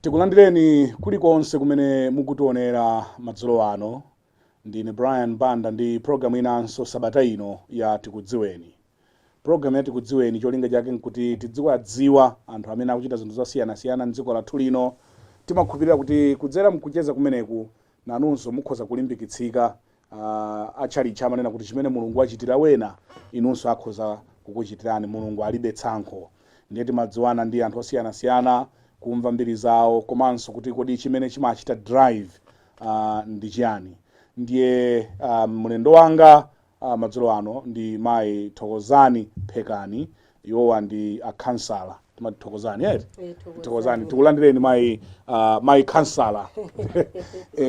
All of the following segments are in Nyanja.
Tikulandireni kulikonse kumene mukutionera madzulo ano. Ndine Brian Banda ndi programu inanso sabata ino ya Tikudziweni. Programu ya Tikudziweni cholinga chake nkuti tidziwadziwa anthu amene akuchita zinthu zosiyanasiyana mdziko lathu lino. Timakhulupirira kuti kudzera mkucheza kumeneku nanunso mukhoza kulimbikitsika. Atchalitchi amanena kuti chimene Mulungu wachitira wena inunso akhoza kukuchitirani. Mulungu alibe tsankho. Ndiye timadziwana ndi anthu osiyanasiyana, kumva mbiri zawo komanso kuti kodi chimene chimachita drive ndi chiyani. Ndiye mlendo wanga madzulo ano ndi mayi Thokozani Phekani. Iwowa ndi akhansala. Timati Thokozani eti? Eh. Thokozani. Tikulandireni mayi khansala.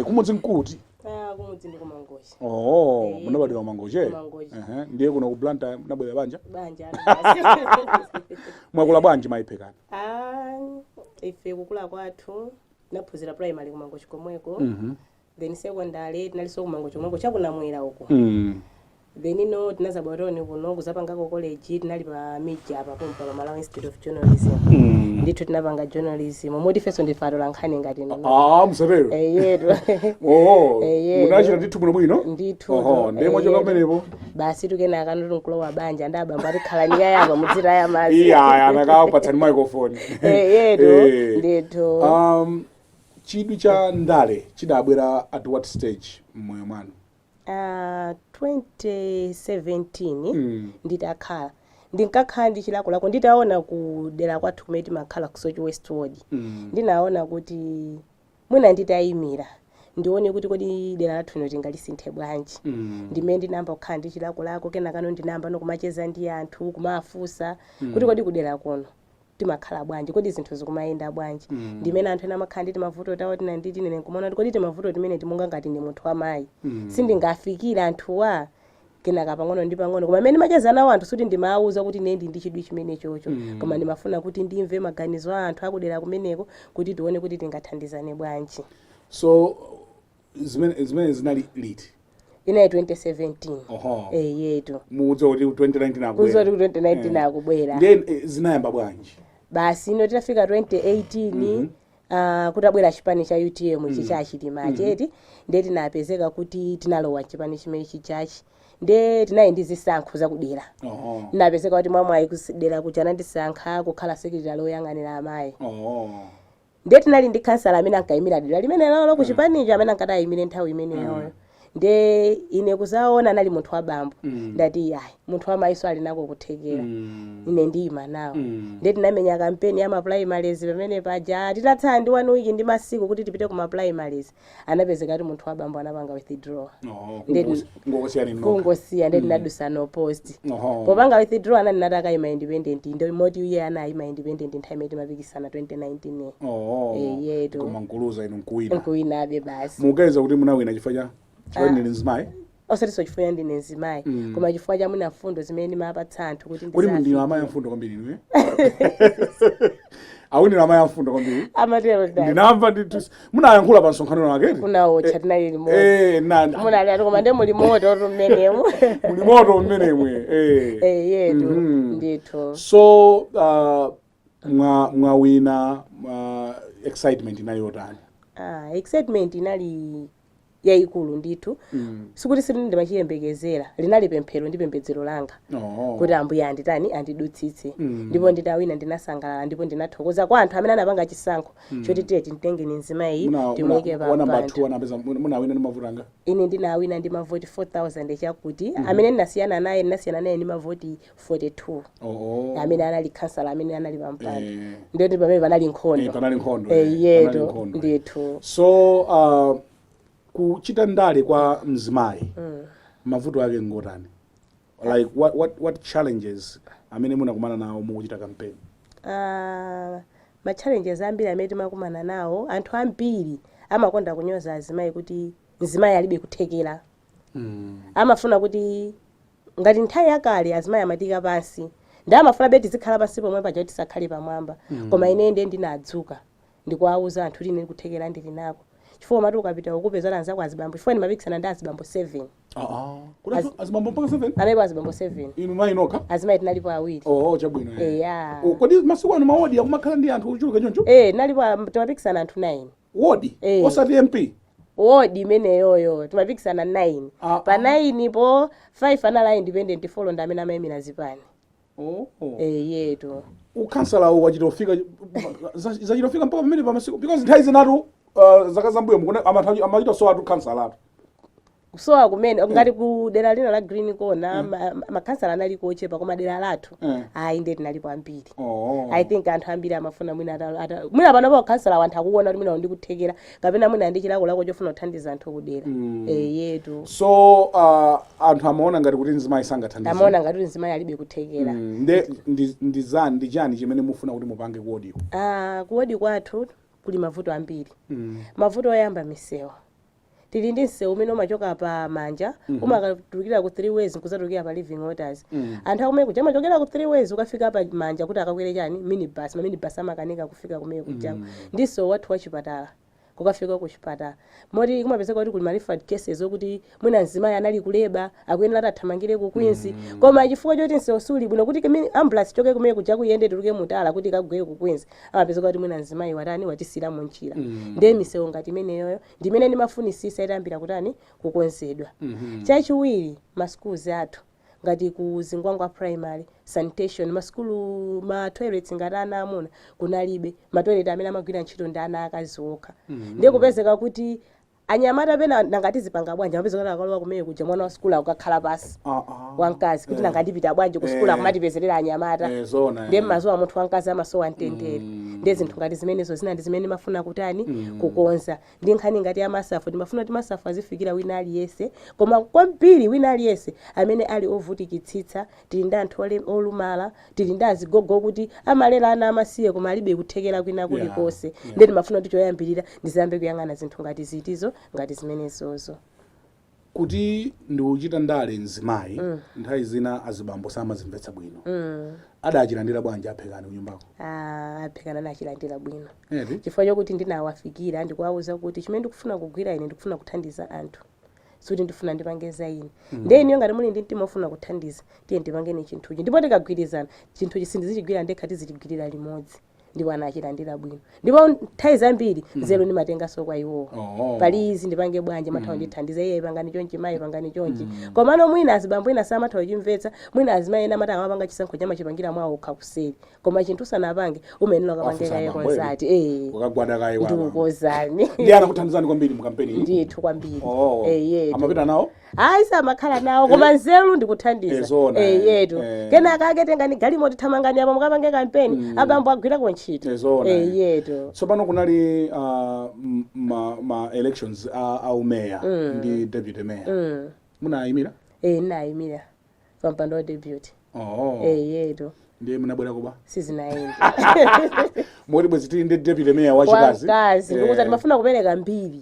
Kumudzi nkuti? Ah, kumudzi ndi kuMangochi. Oh, Eh. munabadwira kuMangochi? Kumangochi. Ehe, ndiye kuno ku Blantyre munabwera banja? Banja. Mwakula bwanji, mayi Phekani? Ah, ife kukula kwathu naphunzira primary kuMangochi komweko. Then secondary tinalinso kuMangochi komweko, chakunamwera uko. Then ino tinazabwera kuno kuzapangako college, tinali pa MIJ apa pompa pa Malawi Institute of Journalism. Ndithu tinapanga journalism, moti ifenso ndife atolankhani ngati ino. Ah, msatero. Eyetu. Oh, Eyetu. munachita ndithu bwino bwino. Ndithu. Oho, ndiye mwachoka pamenepo. Basi, tukenaka nkulowa banja, ndi abambo atikhala niyayapa mudzitaya madzi. Iya, anakakupatsani microphone. Eyetu. Ndithu. Chidwi cha ndale chidabwera at what stage mmoyo mwanu? 2017 nditakhala, ndinkakhala ndi chilakolako nditaona ku dera kwathu kumene timakhala ku Soche West Ward. Ndinaona kuti mwina nditayimira ndione kuti kodi dera lathu lino tingalisinthe bwanji. Ndimene ndinayamba kukhala ndi chilakolako. Kenakano ndinayamba nokumacheza ndi anthu, kumafunsa kuti kodi kudera kuno timakhala bwanji, kodi zinthu zikumayenda bwanji? Ndimene anthu ena amakhala ndi timavuto tawo tina ndi tinene, nkumaona kuti kodi timavuto timene timunga ngati ndi munthu wamayi sindingafikira anthuwa. Kenaka pang'ono ndi pang'ono, koma amene ndimacheza nawo anthu, suti ndimawuza kuti ine ndi ndi chidwi chimene chocho, koma ndimafuna kuti ndimve maganizo a anthu akudera kumeneko kuti tione kuti tingathandizane bwanji. So zimene zinali liti? Inayi 2017. Eyetu. Mukudziwa kuti 2019 akubwera. Kudziwa kuti 2019 akubwera. Ndiye zinayamba bwanji? Basi, ino titafika 2018, kutabwera chipani cha UTM ichi cha Chilima cheti, ndiye tinapezeka kuti tinalowa chipani chimene chichachi. Ndiye tinali ndi zisankho zakudera. Tinapezeka kuti mwamwayi kudera kuja anandisankha kukhala secretary oyang'anira amayi. Ndiye tinali ndi kansala amene ankayimira dera limene lolo ku chipanicho, amene ankati ayimire nthawi imeneyoyo. Ndiye ine kuzaona anali munthu wa bambo. Ndati ayi, munthu wa mayiso ali nako kuthekera, ine ndiyima nawo. Ndiye tinamenya kampeni ya ma primaries pamene paja. Titatsala ndi one week ndi masiku kuti tipite ku ma primaries, anapezeka kuti munthu wa bambo anapanga withdraw. Ngokosiyani nokha. Kungosiya. Ndiye tinadusa unopposed. Popanga withdraw anali nati akayima independent, ndo moti iye anayima independent nthawi imene timapikisana 2019. Eyetu. Koma nkuluza inu nkuwina. Nkuwinabe basi. Mukuganiza kuti munawina chifukwa ndili mzimayi? Osatinso chifukwa ndine mzimayi, koma chifukwa cha mwina mfundo zimene ndimapatsa anthu kuti Kuti ndizafikire. ndinu amayi amfundo kwambiri inu, eh? Awinira amayi amfundo kwambiri. Amatero ndani? Ndinamva ndithu munayankhula pa msonkhano wake. Kunaotcha, tinali limodzi. Na Munali ati koma nde muli moto tu mmenemo. Muli moto mmenemwe, eh. Eyetu. Ndithu. So mwawina, excitement inali yotani? Ah, excitement inali yayikulu ndithu. Sikuti sindimachiyembekezera, linali pemphero ndi pembedzero langa kuti Ambuye anditani, andidutsitse. Ndipo nditawina ndinasangalala, ndipo ndinathokoza kwa anthu amene anapanga chisankho choti tiye timtengeni mzimayi timuyike pa Wa number mpando. 2 anapeza, munawina ndi mavoti anga? Ine ndinawina ndi mavoti 4000 chakuti. Amene ndinasiyana naye ndi mavoti 42, amene anali kansala amene anali pampando. Ndiyoti pamene panali nkhondo. Panali nkhondo, Eh, panali yetu. nkhondo. Ndithu. So kuchita ndale kwa mzimayi, mavuto ake ngotani? Like what challenges amene munakumana nawo mukuchita campaign? Ma challenges ambiri amene timakumana nawo, anthu ambiri amakonda kunyoza azimayi kuti mzimayi alibe kuthekera. Amafuna kuti ngati nthawi yakale azimayi amatika pansi. Ndi amafuna be tizikhala pansi pomwe paja kuti tisakhale pamwamba. Koma ine ndiye ndinadzuka ndikuwauza anthu kuti ine kuthekera ndili nako, chifukwa umati ukapita ukupeza anzako azibambo, chifukwa ndimapikisana ndi azibambo 7. Ah, ah. Kuti azibambo mpaka 7? Analipo azibambo 7. Inu mayi nokha? Azimayi tinalipo awiri. Oh, chabwino, eh. Eya. Oh, kodi masiku ano mawodi akumakhala ndi anthu ochuluka choncho? Eh, tinalipo, timapikisana anthu 9. Wodi? Eh. Osati MP? Wodi imeneyoyo timapikisana 9. Ah, Pa 9 po, 5 anali independent, 4 ndi amene amayimira zipani. Oh. Eh, yetu. Ukhansala wachita kufika, zachita kufika mpaka pamene pamasiku, because nthawi zinatu, zaka zambuyo mukuna amachita so atu khansala atu. Kusowa kumene ngati ku dera lina la Green Corner, makhansala analiko ochepa, koma dera lathu, ayi, ndiye tinalipo ambiri. I think anthu ambiri amafuna mwina mwina panopa ukhansala wanthu akuona kuti mwina ndikuthekera kapena mwina ndi chilakolako chofuna kuthandiza anthu kudera. Eh, yetu. So anthu amaona ngati kuti mzimayi sangathandize? Amaona ngati kuti mzimayi alibe kuthekera. Nde ndi chani chimene mufuna kuti mupange kuwodiko? Ah, kuwodi kwathu kuli mavuto ambiri. Mavuto oyamba, misewu. Tili ndi msewu umene umachoka pa Manja, umakatulukira ku Three Ways, nkuzatulukira pa Living Waters. Anthu akumene kuja amachokera ku Three Ways ukafika pa Manja kuti akakwere chani, minibus. Maminibus amakanika kufika kumene kuja. Ndi msewu wathu wa chipatala, kukafika ku chipatala, moti kumapezeka kuti kuli ma referred cases okuti mwina mzimayi anali ku labour, akuyenera kuti athamangire ku Queens, koma chifukwa choti msewu suli bwino kuti ambulance choke kumene kuja kuyende tuluke mutala kuti ikagwere ku Queens, amapezeka kuti mwina mzimayi watani, watisira mu njira. Ndiye misewu ngati imeneyoyo ndimene ndimafunisisa itayambira kutani, kukonzedwa. Chachiwiri, ma schools athu ngati ku Zingwangwa Primary, sanitation, masukulu, ma toilets ngati ana amuna kunalibe ma toilet, amene amagwira ntchito ndi ana akazi okha. Ndiye kupezeka kuti anyamata pena nangati zipanga bwanji, amapezeka kuti akalowa kumene kuja, mwana wa sukulu akukakhala pasi, wamkazi, kuti nanga ndipita bwanji ku sukulu, akumatipezerera anyamata. Eh, zona. Ndiye mmazuwa munthu wamkazi amasowa mtendere. Ndiye zinthu ngati zimenezo zina ndi zimene mafuna kutani, kukonza. Ndi nkhani ngati ya MASAF, ndimafuna kuti MASAF azifikira wina aliyense, koma kwambiri wina aliyense amene ali ovutikitsitsa. Tili ndi anthu olumala, tili ndi azigogo kuti amalera ana amasiye koma alibe kuthekera kwina kulikonse. Ndiye ndimafuna kuti choyambirira ndiziyambe kuyang'ana zinthu ngati zitizo, ngati zimenezozo. Kuti ndikuchita ndale mzimayi, nthawi zina azibambo samazimvetsa bwino. Adachilandira bwanji aphekani kunyumbako? Ah, aphekana nachilandira bwino, Eti? chifukwa chokuti ndinawafikira ndikuwawuza kuti chimene ndikufuna kugwira ine, ndikufuna kuthandiza anthu, sikuti ndifuna ndipange za ine. Ndiye iniyo ngati muli ndi mtima ofuna kuthandiza, tiye ndipangeni chinthuchi, ndipo tikagwirizana chinthuchi sindizichigwira ndekha, tizichigwirira limodzi. Ndipo anachilandira bwino, ndipo nthawi zambiri nzeru ndimatenganso kwa iwowo. Pali izi ndipange bwanji, amatha kundithandiza, iye pangani chonchi, mayi pangani chonchi. Komano mwina azibambo ena samatha kuchimvetsa, mwina azimayi ena amati akamapanga chisankho chamachipangira mwawo okha kuseri, koma chinthu usanapange umayenera ukapange Wafunsa kaye abambo, consult, eh. Ukagwada kaye kwa abambo. Ndikukozani. Ndiye anakuthandizani kwambiri mu kampeni iyi? Ndithu, kwambiri. Oh. Eh, yetu. Amapita nawo? Ayi, samakhala nawo, koma nzeru ndikuthandiza. Eh, zona, Eh, eh. yetu. Kenaka ake tengani galimoto, thamangani apo mukapange kampeni, abambo agwirako ntchito. Eh, zona, Eh, eh. yetu. Tsopano kunali ma elections a umeya ndi deputy mayor. Munayimira? Eh, ndinayimira pampando wa deputy. Eh, yetu. Ndiye munabwera kuba? Sizinayende. Moti bwezi tili ndi deputy mayor wachikazi? Wamkazi. Ndikuza timafuna kupereka mbiri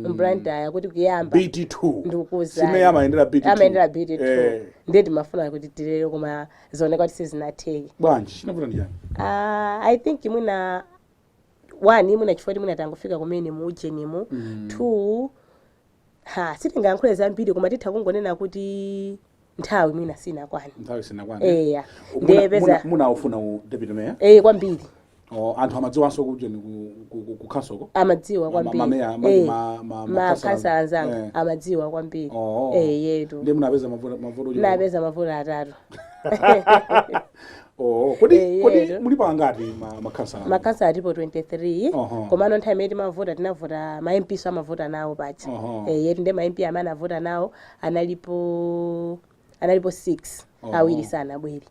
mBlantyre kuti kuyamba BT2. Ndikukuza. Si meya amayendera BT2? Amayendera BT2. Ndiye timafuna kuti tilero, koma zioneka kuti sizinatheke. Bwanji, chinavuta ndi chani? I think mwina one, mwina chifukwa mwina tangofika kumene mu ujenimu. Two, ha, sitingayankhule zambiri, koma titha kungonena kuti nthawi mwina sinakwana. Nthawi sinakwana. Eya, ndiyepeza. Munaufuna u deputy mayor? Eh, kwambiri. Oh, anthu amadziwanso kujeni ku council? Amadziwa kwambiri. Eh, makhansala anzanga amadziwa kwambiri. Eh, yetu. Ndiye munapeza mavuto ochuluka? Napeza mavuto atatu. Oh, kodi Eh, kodi yetu. mulipo angati makhansala? Makhansala alipo 23. Komano nthawi imene timavota, tinavota ma MP, so amavota nawo paja. Eh, yetu. Ndiye ma MP amene anavota nawo analipo 6. Awiri sanabwere.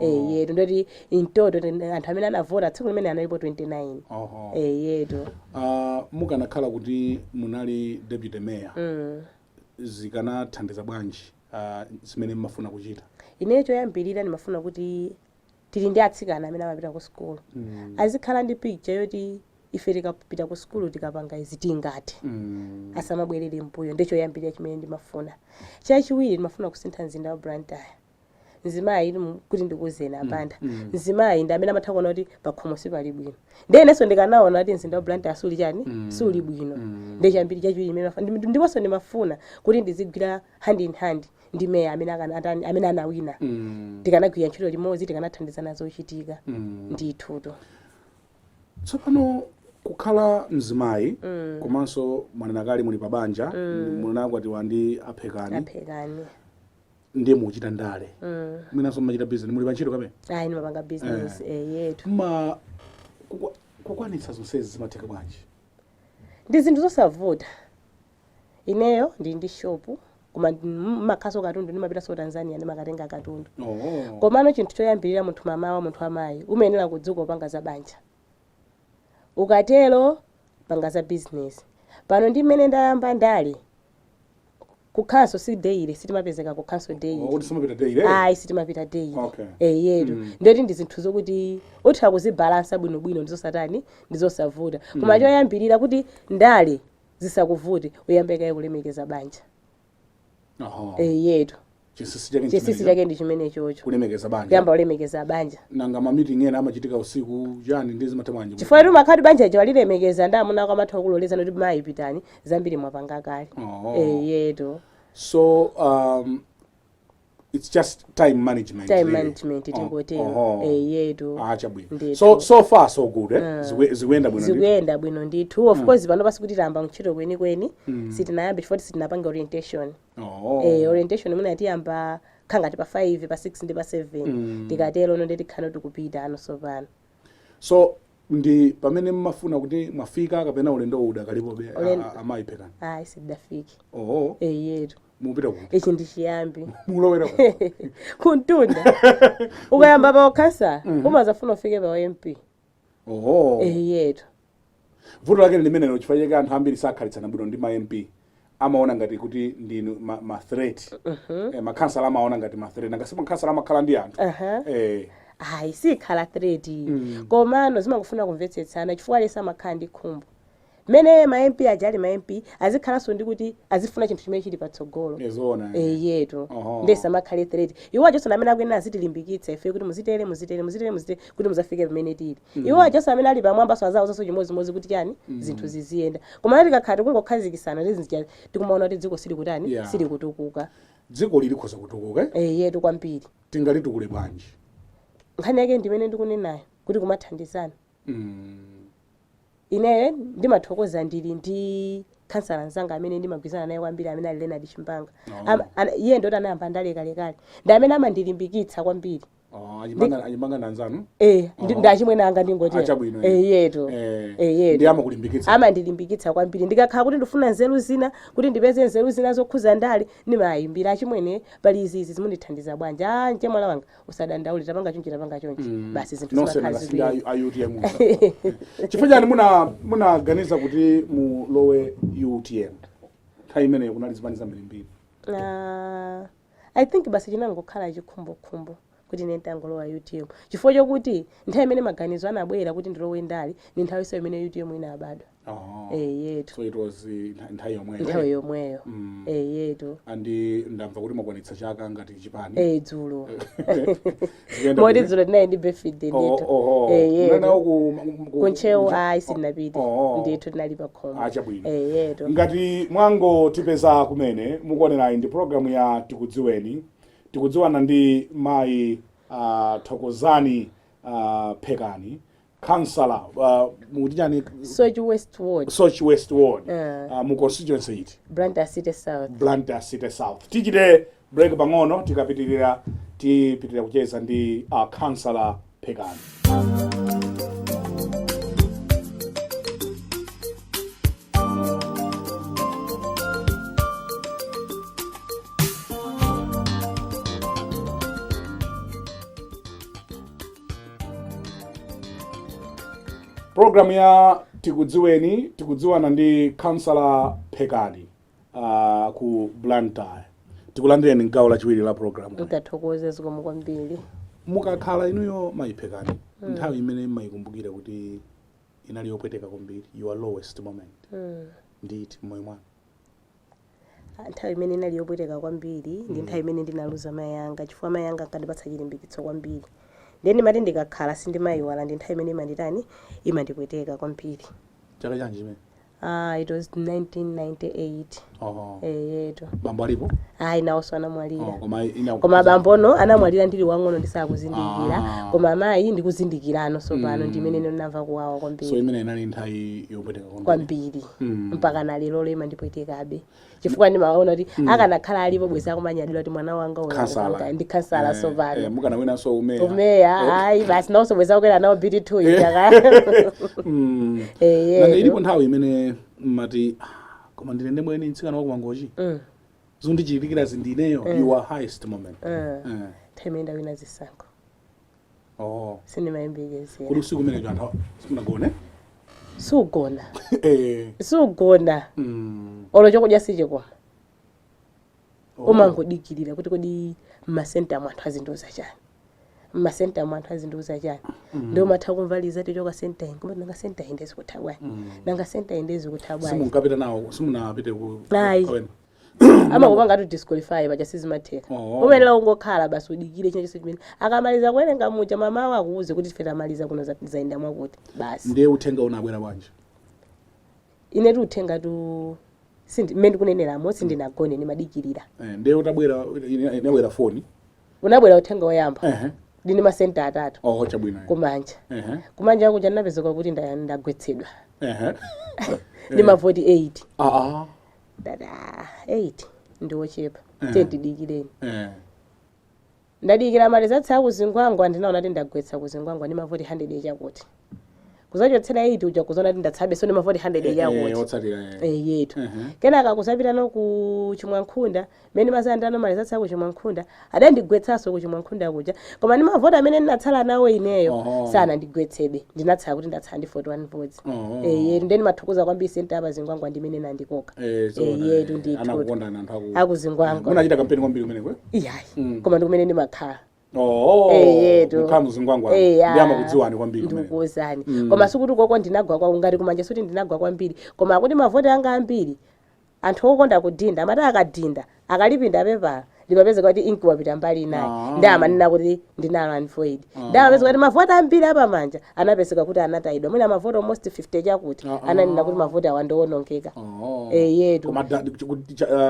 Eh, yetu. Ndoti in total anthu amene anavota tsiku limene analipo 29. Eh, yetu. Mukanakhala kuti munali deputy mayor, zikanathandiza bwanji zimene mmafuna kuchita? Ineyo choyambirira ndimafuna kuti tili ndi atsikana amene amapita ku sukulu, azikhala ndi picture yoti ife tikapita ku sukulu, tikapanga izi, tingathe, asamabwerere mbuyo. Ndicho choyambirira chimene ndimafuna. Chachiwiri, ndimafuna kusintha mzinda wa Blantyre. Mzimayi, kuti ndikuuzeni a Banda, mzimayi ndi amene amatha kuona kuti pakhomo sipali bwino. Ndiye inenso ndikanaona kuti mzinda wa Blantyre suli chani, suli bwino. Ndiye chambiri chachiwiri imene ndiponso ndimafuna kuti ndizigwira hand in hand ndi meya amene amene anawina. Tikanagwira ntchito limodzi, tikanathandizana zochitika. Ndithuto. Tsopano kukhala mzimayi, komanso mwanena kale muli pabanja, munakwatiwa ndi Aphekani. Aphekani. Ndiye mukuchita ndale, mwinanso mumachita business, muli pa ntchito kapena? Ayi, ndimapanga business, yetu. Ma kukwanitsa zonsezi zimatheka bwanji? Ndi zinthu zosavuta. Ineyo ndili ndi shopu, koma mmakhaso katundu, ndimapitaso Tanzania, ndimakatenga katundu. Komano chinthu choyambirira, munthu mamawa, munthu amayi umayenera kudzuka, upanga za banja, ukatero panga za business. Pano ndi mmene ndayamba ndale, kukhalanso si daily, sitimapezeka kukhalanso daily. Kuti simapita daily? Ayi, sitimapita daily. Yetu. Ndiyoti ndi zinthu zokuti utha kuzibalansa bwinobwino, ndizosatani, ndizosavuta. Koma choyambirira, kuti ndale zisakuvute, uyambe kaye kulemekeza banja. Yetu. Chinsinsi chake Chinsinsi nchimenecho. Chake ndi chimene chocho. Kulemekeza banja. Kuyamba kulemekeza banja. Nanga ma meeting ena amachitika usiku chani, ndi zimatha bwanji? Chifukwa kuti umakhati banja ija walilemekeza, ndi amuna ako amatha kukuloleza kuti mayi pitani, zambiri mwapanga kale. Yetu. So it's just time management, Time really. management, tingotero. Yetu. Ah, chabwino. Ndithu. So far so good, eh? Zikuyenda bwino ndithu. Zikuyenda bwino ndithu. Of course pano pasi kuti tayamba ntchito kwenikweni, sitinayambe chifukwa sitinapange orientation. Orientation imene tiyamba khangati pa 5, pa 6 ndi pa 7. Tikatero no, ndiye tikupita ano sopano. So ndi pamene mmafuna kuti mwafika kapena ulendo udakalipobe? Amayi Phekani? Ayi, sidafike. Oh. Yetu. Mupita kuti? Ichi ndi chiyambi. Mulowera kuti? Kuntunda. Ukayamba pa ukhansala, umazafuna ufike pa MP. Yetu. Vuto lake limenelo, chifukwa chake anthu ambiri sakhalitsana bwino ndi ma MP, amaona ngati kuti ndinu ma threat. Makhansala amaona ngati ma threat, nanga si makhansala amakhala ndi anthu. Ayi, sikhala threat. Komano zimakufuna kumvetsetsana, chifukwa aliyense amakhala ndi khumbo. Mmene ma MP aja ali ma MP, azikhalanso ndi kuti azifuna chinthu chimene chili patsogolo. Zoona. Yetu. Ndese amakhale threat iwo ajonso amene akuyenera azitilimbikitsa ife kuti muzitere, muzitere, muzitere, muzitere, kuti muzafike pamene tili. Iwo ajonso amene ali pamwambaso azawuzanso chimodzimodzi kuti chani, zinthu ziziyenda. Koma tikakhala tikungokhazikisana ndi tikumaona kuti dziko silikutani, silikutukuka. Dziko lilikhoza kutukuka, eh? Yetu, kwambiri. Tingalitukule bwanji? Nkhani yake ndimene ndikunenayo kuti kumathandizana. Ineyo ndimathokoza, ndili ndi khansala mzanga amene ndimagwirizana naye kwambiri, amene ali Leonard Chimbanga. Iye ndoti anayamba ndale kalekale, ndi amene amandilimbikitsa kwambiri. Oh, achimbanga nanzanu? Ndachimwene anga, ndingotero. Achabwino. Yetu. Yetu. Ndi amakulimbikitsa? Amandilimbikitsa kwambiri. Ndikakhala kuti ndifuna nzeru zina, kuti ndipeze nzeru zina zokhuza ndale, ndimayimbira, "Achimwene, pali izi, izi, zimundithandiza bwanji?" "Ah, mchemwala wanga, usadandaule, tapanga chonchi, tapanga chonchi." Basi, zinthu Nonse zimakhala nakasindi zikuyenda. a UTM. Chifukwa chani munaganiza kuti mulowe UTM? Nthawi imeneyo kunali zipani zambirimbiri. I think basi chinangokhala chikhumbokhumbo kuti ine nditangolowa UTM, chifukwa chokuti nthawi imene maganizo anabwera kuti ndilowe ndale ni nthawi iso imene UTM inabadwa. Yetu. So it was nthawi yomweyo? Nthawi yomweyo. Yetu. And ndamva kuti mwakwanitsa chaka ngati chipani. Dzulo. Zikuyenda Moti bwino? dzulo tinali ndi birthday. Ndithu. Yetu. Munali ku Kuntcheu? Ayi, sindinapite. Ndithu, tinali pa khomo. Achabwino. Yetu. Ngati mwangotipeza kumene, mukuonerayi ndi programu ya Tikudziweni. Tikudziwana ndi mayi Thokozani Phekani, kansala mukuti chani? Soche West Ward. Soche West Ward. Mu constituency iti? Blantyre City South. Blantyre City South. Tichite break pang'ono, tikapitirira tipitirira kucheza ndi kansala Phekani. Programu ya Tikudziweni, tikudziwana ndi kansala Phekani ku Blantyre. Tikulandireni mgawo lachiwiri la programu. Ndathokoza, zikomo kwambiri. Mukakhala inuyo, mayi Phekani, nthawi imene mmayikumbukira kuti inali yopweteka kwambiri, your lowest moment, nditi mmoyo mwanu? Nthawi imene inali yopweteka kwambiri ndi nthawi imene ndinaluza mayi anga, chifukwa mayi anga ankandipatsa chilimbikitso kwambiri. Ndiye ndimati ndikakhala sindimayiwala, ndi nthawi imene imanditani, imandipweteka kwambiri. Chaka chanji chimene? Ah, it was 1998. Oho. Eyetu. Bambo alipo? Ayi, nawonso anamwalira. Oh, koma ina Koma bambono anamwalira ndili wang'ono, ndisakuzindikira. Koma mayi ndikuzindikirano sopano, ndimene ndinamva kuwawa So kwambiri. imene inali nthawi yopweteka kwambiri. Kwambiri. Mpaka na lero imandipwetekabe, chifukwa ndimaona kuti akanakhala alipo bwezi akumanyadira kuti mwana wanga uyu Khansala. ndi khansala sopano. Mukanawinanso umeya. Umeya, ayi basi, nawonso bwezi akukwera nawo BT2 ijaka. Nanga ilipo nthawi imene mmati, "Ah, koma ndine ndemweni mtsikana wa kumangochi, zondichitikira zindineyo," your highest moment? Nthawi imene ndawina zisankho. Sindimayembekezera. Kuti usiku umene anthu simunagone? Sugona. Sugona. Olo chokudya sichikoma. Umangodikirira kuti kodi mmasenta mwanthu azindiuza chani, mmasenta mwanthu azindiuza chani. Ndi umatha kumvaliza tichoka senta iyi, koma nanga senta iyi ndezikutha bwanji? Nanga senta iyi ndezikutha bwanji? Simunkapita nawo, simunapite ku Ayi. kawena? Amakupanga tu disqualify paja, sizimatheka. Umenera ungokhala basi, udikire china chonse chimene akamaliza kuwerenga muja, mamawo akuuze kuti ife tamaliza kuno, zayenda mwakuti basi. Ndiye uthenga unabwera bwanji? Ine tu uthenga tu mmene ndikuneneramo, sindinagone, ndimadikirira. Ndiye utabwera, inabwera foni? Unabwera uthenga woyamba ndini masenta atatu. Oh, chabwino. Kumanja. Kumanja kuja ndinapezeka kuti ndagwetsedwa ndi mavoti 8. Dada, 8 ndiwochepa. Tiye ndidikireni. Ndadikira malizatsi akuzingwangwa, ndinaona kuti ndagwetsa kuzingwangwa ndi mavoti 100 chakuti, kuzachotsera 8 uja, kuzaona kuti ndatsabe so ndi mavoti 100 chakuti. Otsatira. Yetu. Kenaka kuzapita no ku Chimwankhunda, mmene mazandano malizatsi aku Chimwankhunda, adandigwetsanso ku Chimwankhunda kuja, koma ndi mavoti amene ndinatsala nawo ineyo sanandigwetsebe. Ndinatsala kuti ndatsala ndi 41 votes. Yetu, ndeni mathokoza kwambiri senta apa Zingwangwa, ndimene nandikoka. Zoona, Yetu, ndithu. Anakukondani anthu aku Akuzingwangwa. Munachita kampeni kwambiri kumeneko, eh? Iyayi. Koma ndikumene ndimakhala. Oh. Yetu. Mukhala muzingwangwa. Ndi amakudziwani kwambiri kumeneko. Ndikukuwuzani, koma sikuti koko ndinagwa kwa ngati kumanja, suti ndinagwa kwambiri, koma akuti mavoti anga ambiri anthu okonda kudinda amati akadinda, akalipinda pepala, limapezeka kuti inki wapita mbali inayi. Ndi amanena kuti ndinalo void. Ndi amapezeka kuti mavoti ambiri apamanja anapezeka kuti anatayidwa, mwina mavoti almost 50 chakuti. Ananena kuti mavoti awa ndiwonongeka. Yetu. Koma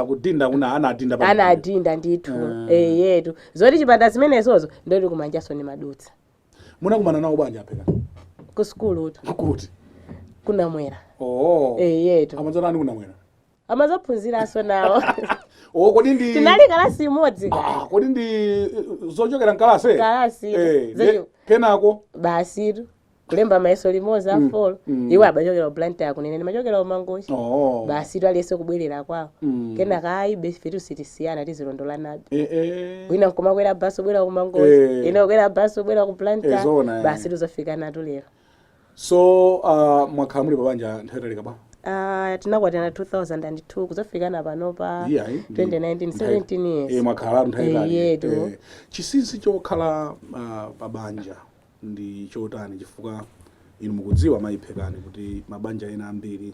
kudinda kuna anadinda Anadinda ndithu. Yetu, zoti chipanda zimenezozo ndoti kumanjaso ni madutsa. Munakumana nawo bwanji apheka? Ku sukulutu. Kuti? Kunamwera. Oh. Yetu. Amadzanani kunamwera? Amazaphunziranso nawo. Oh, kodi ndi Tinali kalasi imodzi ka. Ah, kodi ndi zochokera mkalasi? Kalasi. Kenako? Basitu, kulemba mayeso limodzi a four. Iwo abachokera ku Blantyre, kunene ndimachokera ku Mangochi. Basitu, aliyense kubwerera kwawo. Kenaka ayi, fetu sitisiyana, tizilondolanabe. Wina nkumakwera basi ubwera ku Mangochi, ine kukwera basi ubwera ku Blantyre. Zoona, eh. Basi, tuzafika natu lero. So mwakhala muli pabanja nthawi yatalika ba? Tinakwatirana 2002, kuzafikana panopa Iyayi, 2019, 17 years. Mwakhala nthawi yaitali. Yetu. Chinsinsi chokhala pabanja ndi chotani? Chifukwa inu mukudziwa, mayiphekani, kuti mabanja ena ambiri,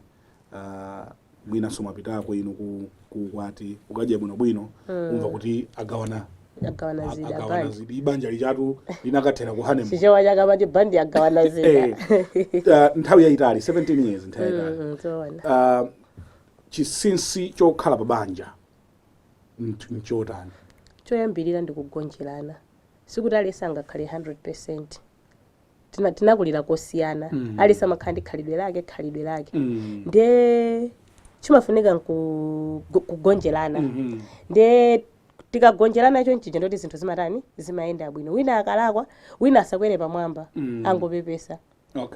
mwinanso mwapitako inu ku ukwati, ukadya bwinobwino, umva kuti agawana. Agawana zida. Agawana Bandi. Zida, ibanja lichatu linakathera ku honeymoon. Chichewa chakamati bandi agawana zida. Nthawi yayitali, 17 years, nthawi yayitali. Zoona. Chinsinsi chokhala pabanja nchotani? Choyambirira ndi kugonjerana. Sikuti aliyense angakhale 100. Tinakulira kosiyana. Aliyense amakhala ndi khalidwe lake. Ndiye chimafunika kugonjerana. Ndiye tikagonjerana chonchija, ndoti zinthu zimatani, zimayenda bwino. Wina akalakwa, wina asakwere pamwamba. Angopepesa.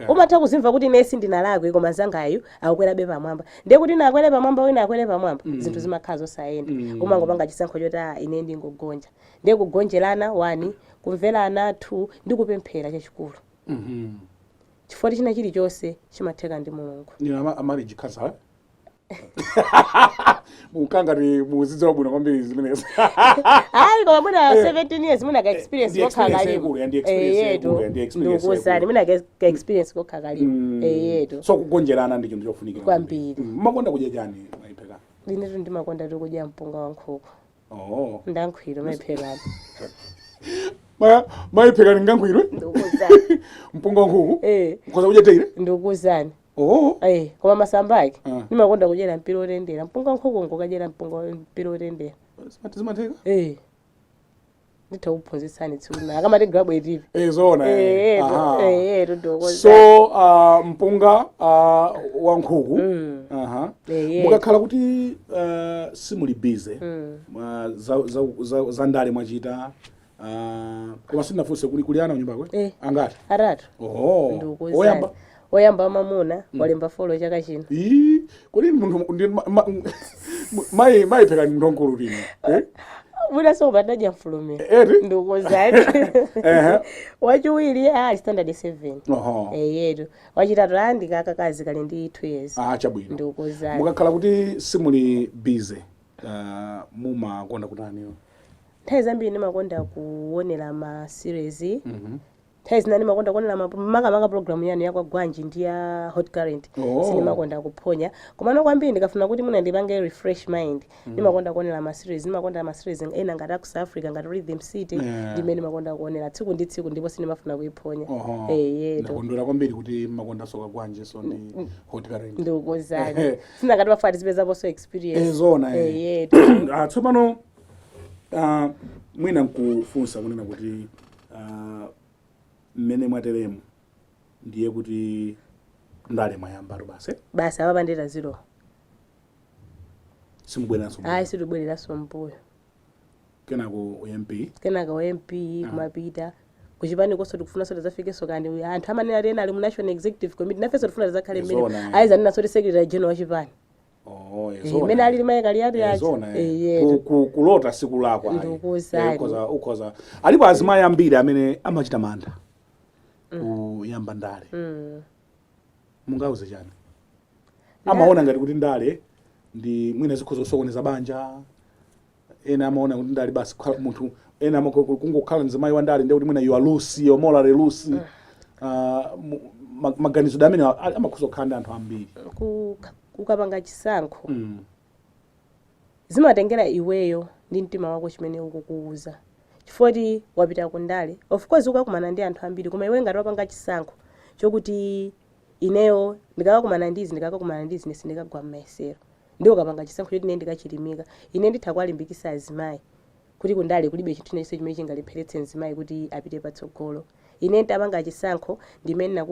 Umatha kuzimva kuti ine sindinalakwe, koma nzangayu akukwerabe pamwamba. Ndiye kuti ine akwere pamwamba, wina akwere pamwamba, zinthu zimakhala zosayenda. Umangopanga chisankho choti, ah, ine ndingogonja. Ndiye kugonjerana one, kumverana two, ndi kupemphera chachikulu, chifukwa china chilichonse chimatheka ndi Mulungu. Inu a marriage counselor, mukangati muzidziwa bwino kwambiri zimenezi. Hayi, koma mwina 17 years, mwina ka experience Ndi kokha experience kalipo. yaikulu, ndi experience yaikulu, ndi experience Ndikuwuzani, yaikulu. mwina ka experience kokha kalipo. Yetu. So kugonjerana ndi chinthu chofunikira. Kwambiri. Mmakonda kudya chani, mayipheka? Inetu ndimakonda tikudya mpunga wa nkhuku. Oh. Ndankhwiro mayiphekani. Mayiphekani ngankhwiro? Ndikuuzani. Mpunga wa nkhuku? Eh. Mukhoza kudya daily? Ndikuuzani. Oh. Eh, koma masamba ake Ah. ndimakonda kudyera mpira otendera. Mpunga wa nkhuku ngokadyera mpunga mpira otendera. Zimatheka? Eh. Nditha kuphunzitsani tsiku lina akamati grabwe tipi. Eh, zoona. Eh, Aha. eh, ndikuuzani. So mpunga wa nkhuku. Aha. Eh. Mukakhala kuti simuli busy za ndale mwachita, koma sindinafunse, kuli ana kunyumba kwe? Eh. Angati? Atatu. Oh. Ndikuuzani. Oyamba? Oyamba wamamuna walemba four chaka chino. Ii, kodi munthu ndi mayiphekani munthu wankulu lino, eh? Mwinaso patadya mfulumira. Eti? Ndikuuzani. Wachiwiri ali standard 7. Eyetu. Wachitatu ayandika akakazi kali ndi 2 years. Ah, chabwino. Ndikuuzani. Mukakhala kuti simuli busy, mumakonda kutaniyo? Nthawi zambiri ndimakonda kuonera ma series. Nthawi zina ndimakonda kuonera makamaka program yanu ya Kwagwanji ndi ya Hot Current. Oh. Sindimakonda kuphonya, komano kwambiri ndikafuna kuti mwina ndipange refresh mind, ndimakonda kuonera ma series. Ndimakonda ma series ena ngati aku South Africa, ngati Rhythm City. Ndimene ndimakonda kuonera tsiku ndi tsiku ndipo sindimafuna kuiphonya. Eyetu. Ndakondwera kwambiri kuti mmakondanso Kwagwanji so ndi Hot Current. Ndikuuzani, sinangati pafuna tizipezaponso experience. Eh, zoona, eh. Eyetu. Ah, tsopano mwina nkufunsa kunena kuti mmene mwateremu ndiye kuti ndale mwayambatu basi? Basi, apa pandeta zero. Simubweranso? Ayi, situbwereranso mbuyo. Kenako MP? Kenaka wa MP, kumapita kuchipani konso tikufunanso tidzafikenso kandi anthu amanena ati ena ali mu national executive committee, nafenso tifuna tidzakhale mmene. Zoona, eh. Ayizanena soti secretary general wachipani. Oh, Eh, mmene alili mayekali ati aja. Zona. Eh, yetu. Kulota sikulakwa ayi. Ndikuuzani. Eh, ukhoza alipo azimayi ambiri amene amachita mantha kuyamba ndale. Mungauze chani? Amaona ngati kuti ndale ndi mwina zikhoza kusokoneza banja. Ena amaona kuti ndale basi kukhala munthu, ena kungokhala mzimayi wa ndale ndiye kuti mwina you are loose, you are morally loose. Maganizo amene amakhoza kukhala ndi anthu ambiri. Ukapanga chisankho, zimatengera iweyo ndi mtima wako chimene ukukuuza, chifukwa kuti wapita kundale, of course ukakumana ndi anthu ambiri, koma iwe ngati wapanga chisankho chokuti ineyo ndikakakumana ndi izi, ndikakakumana ndi izi, ine sindikagwa m'mayesero, ndi ukapanga chisankho choti ine ndikachilimika, ine nditha kuwalimbikitsa azimayi kuti kundale kulibe chinthu chinachonse chimene chingalepheretse mzimayi kuti apite patsogolo. Ine nditapanga chisankho, ndimene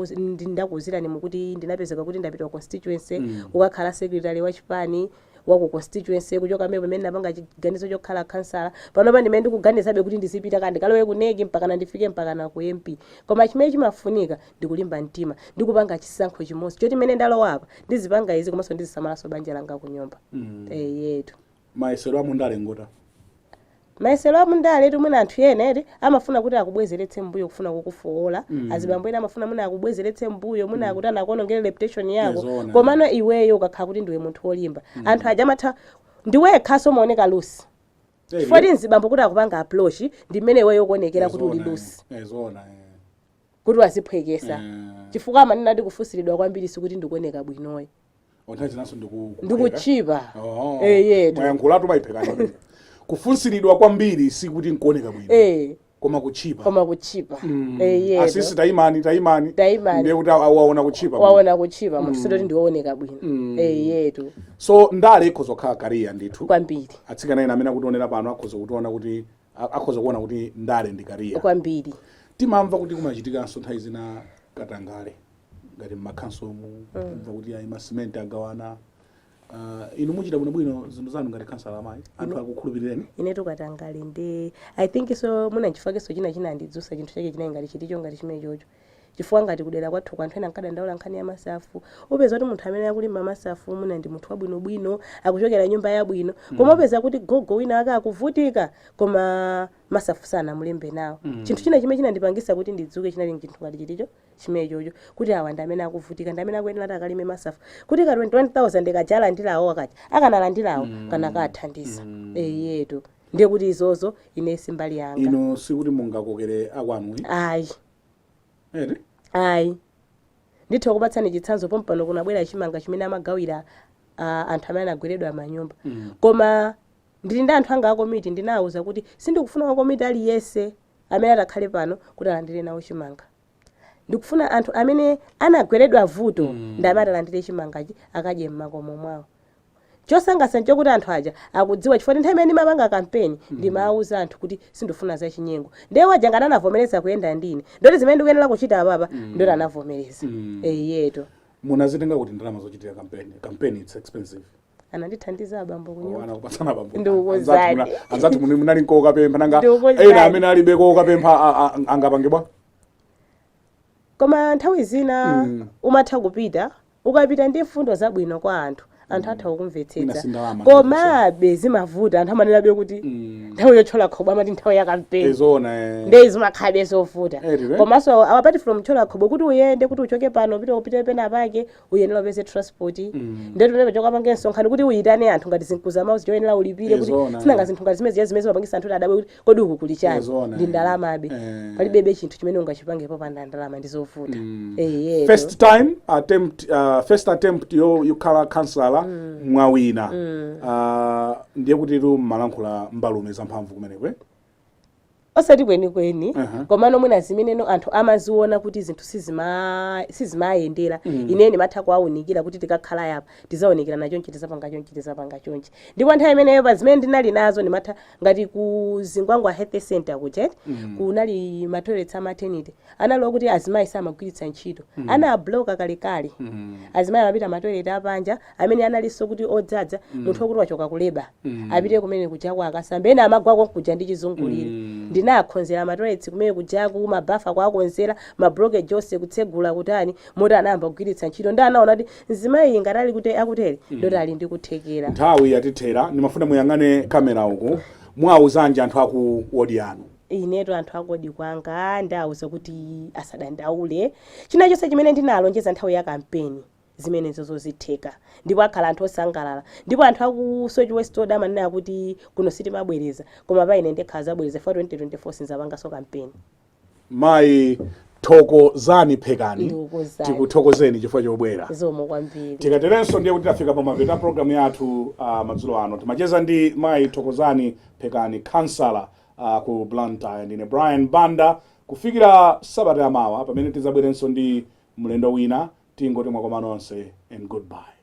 ndakuwuzirani mukuti ndinapezeka kuti ndapita ku constituency kukakhala secretary wa chipani wa ku constituency. Kuchoka pamene pamene ndapanga chiganizo chokhala kansala, panopa ndimene ndikuganizabe kuti ndizipita kandi kalowe ku NEC mpakana ndifike mpakana ku MP. Koma chimene chimafunika ndikulimba mtima, ndikupanga chisankho chimodzi choti mmene ndalowa apa ndizipanga izi, komanso ndizisamalanso banja langa ku nyumba. Yetu. Mayesero amundale ngota? Mayesero amundale mwina anthu ena eti amafuna kuti akubwezeretse mbuyo, kufuna kukufowola. Azibambo ena amafuna mwina akubwezeretse mbuyo, mwina akuti anakuonongere reputation yako. Zoona. Komano iweyo ukakhala kuti ndiwe munthu wolimba, anthu aja amatha ndiwekhaso umaoneka loose, chifukwa ti mzibambo kuti akupanga approach ndi mmene iweyo ukuonekera kuti uli loose, Zoona. kuti waziphwekesa, chifukwa amanena ati kufusiridwa kwambiri sikuti ndikuoneka bwinoyi. Nthawi zinanso Ndikutchipa. Oh. Eh, yetu. Mwayankhulatu mayiphekani. Kufunsiridwa kwambiri sikuti nkuoneka bwino, koma kutchipa. Koma kutchipa. Eh, yetu. Asisi tayimani, tayimani. Tayimani. Ndiye kuti waona kutchipa. Waona kutchipa munthu, sindoti ndiwooneka bwino. Eh, yetu. So ndale ikhoza kukhala career ndithu? Kwambiri. Atsikana ena amene akutionera pano akhoza kutiona kuti akhoza kuona kuti ndale ndi career. Kwambiri. Timamva kuti kumachitikanso nthawi zina katangale ngati mmakhansomu, kumva kuti ayi, masimenti agawana. Inu muchita bwinobwino zinthu zanu ngati kansala amayi, anthu akukhulupirireni? Inetu katangale ndi, I think so muna nchifukwa china chinandidzusa chinthu chake chinali ngati chiticho ngati chimene chocho, chifukwa ngati kudera kwathu anthu ena ankadandaula nkhani ya masafu. Upeza kuti munthu amene akulimba masafu muna ndi munthu wabwinobwino, akuchokera nyumba yabwino, koma upeza kuti gogo wina ake akuvutika, koma masafu sanamulembe nawo. Chinthu china chimene chinandipangisa kuti ndidzuke chinali chinthu ngati chiticho chimene chocho, kuti awa ndi amene akuvutika, ndi amene akuyenera kuti akalime masafu, kuti ka 21,000 kaja alandilawo, akaja akanalandilawo kana kathandiza. Eyetu, ndiye kuti izozo ine simbali yanga. Inu sikuti mungakokere akwanu? Ayi. Ere? Ayi, nditha kupatsani chitsanzo. Pompano kunabwera chimanga chimene amagawira. anthu amene anagweredwa manyumba. Koma ndili ndi anthu anga akomiti, ndinawuza kuti sindikufuna wakomiti aliyense amene atakhale pano kuti alandire nawo chimanga. Ndikufuna anthu amene anagweredwa vuto ndi amene atalandire chimangachi, akadye m'makomo mwawo. Chosangalatsa nchokuti anthu aja akudziwa, chifukwa nthawi imene ndimapanga kampeni ndimawuza anthu kuti sindifuna zachinyengo. Ndiye waja ngati anavomereza kuyenda ndine, ndoti zimene ndikuyenera kuchita apapa, ndoti anavomereza. Eyeto. Munazitenga kuti ndalama zochitira kampeni? Kampeni, it's expensive. Anandithandiza abambo kunyumba. Anakupatsana bambo? Ndikukuuzani. Anzathu munali nkokapempha nanga? Ndikukuuzani. Ena amene alibe kokapempha angapange bwa? Koma nthawi zina umatha kupita, ukapita ndi mfundo zabwino kwa anthu, anthu atha Mwina kukumvetsetsa. si ndalama. Komabe zimavuta, anthu amanenabe kuti nthawi yothyola khobwe amati nthawi ya kampeni. Ezona, eh. Nde zimakhalabe zovuta. Eh, tire. Komanso apart from thyola khobwe, kuti uyende, kuti uchoke pano upite pena pake, uyenera upeze transport. Nde pamene pachoka pange msonkhano kuti uyitane anthu ngati zinkuza mawu choyenera ulipire kuti Ezona, sinanga eh. zinthu ngati zimene zija zimene zimapangisa anthu kuti adabwe kuti kodi uku kuli chani. Ezona, Ndi eh. ndalamabe. Palibebe chinthu chimene ungachipange popanda ndalama, ndi zovuta. Eyeto. First time attempt, first attempt yo yokhala kansala, mwawina. Ndiye kuti tu mmalankhula mbalume zamphamvu kumenekwe. Osati kwenikweni. Komano mwina zimeneno anthu amaziona kuti zinthu sizimayendera, ine ndimatha kuwaunikira kuti tikakhala yapa tizaonekera na chonchi, tizapanga chonchi, tizapanga chonchi. Ndipo nthawi imeneyo pa zimene ndinali nazo ndimatha ngati ku Zingwangwa Health Center kuja kunali ma toilets a maternity, anali kuti azimayi samagwiritsa ntchito, anabloka kalekale. Azimayi amapita ma toilet apanja amene analinso kuti odzadza. Munthu wokuti wachoka ku labour apite kumene kujako akasambe, ena amagwako kuja ndi chizungulire. Ndinakhonzera ma toilets kumene kujaku, mabafa kwakonzera, ma blockage onse kutsegula, kutani, moti anayamba kugwiritsa ntchito. Ndi anaona kuti mzimayi ngati ali kuti akutere, ndoti ali ndi kuthekera. Nthawi yatithera, ndimafuna muyang'ane kamera uku. Mwawuzanji anthu aku wodi yanu? Inetu anthu akuwodi kwanga ndawuza kuti asadandaule. China chonse chimene ndinalonjeza nthawi ya kampeni, zimenezo zozitheka, ndipo akhala anthu osangalala. Ndipo anthu aku Soche West Ward amanena kuti kuno sitimabwereza, koma pa ine ndikhala zabwereza fa 2024 sinzapanganso kampeni. Mayi Thokozani Phekani, Ndikukuuzani. tikuthokozeni chifukwa chobwera. Zikomo kwambiri. Tikaterenso ndiye kuti tafika pamapeto a programu yathu madzulo ano. Timacheza ndi mayi Thokozani Phekani, kansala ku Blantyre. Ndine Brian Banda. Kufikira sabata yamawa pamene tizabwerenso ndi mlendo wina, tingoti mwakoma nonse and goodbye.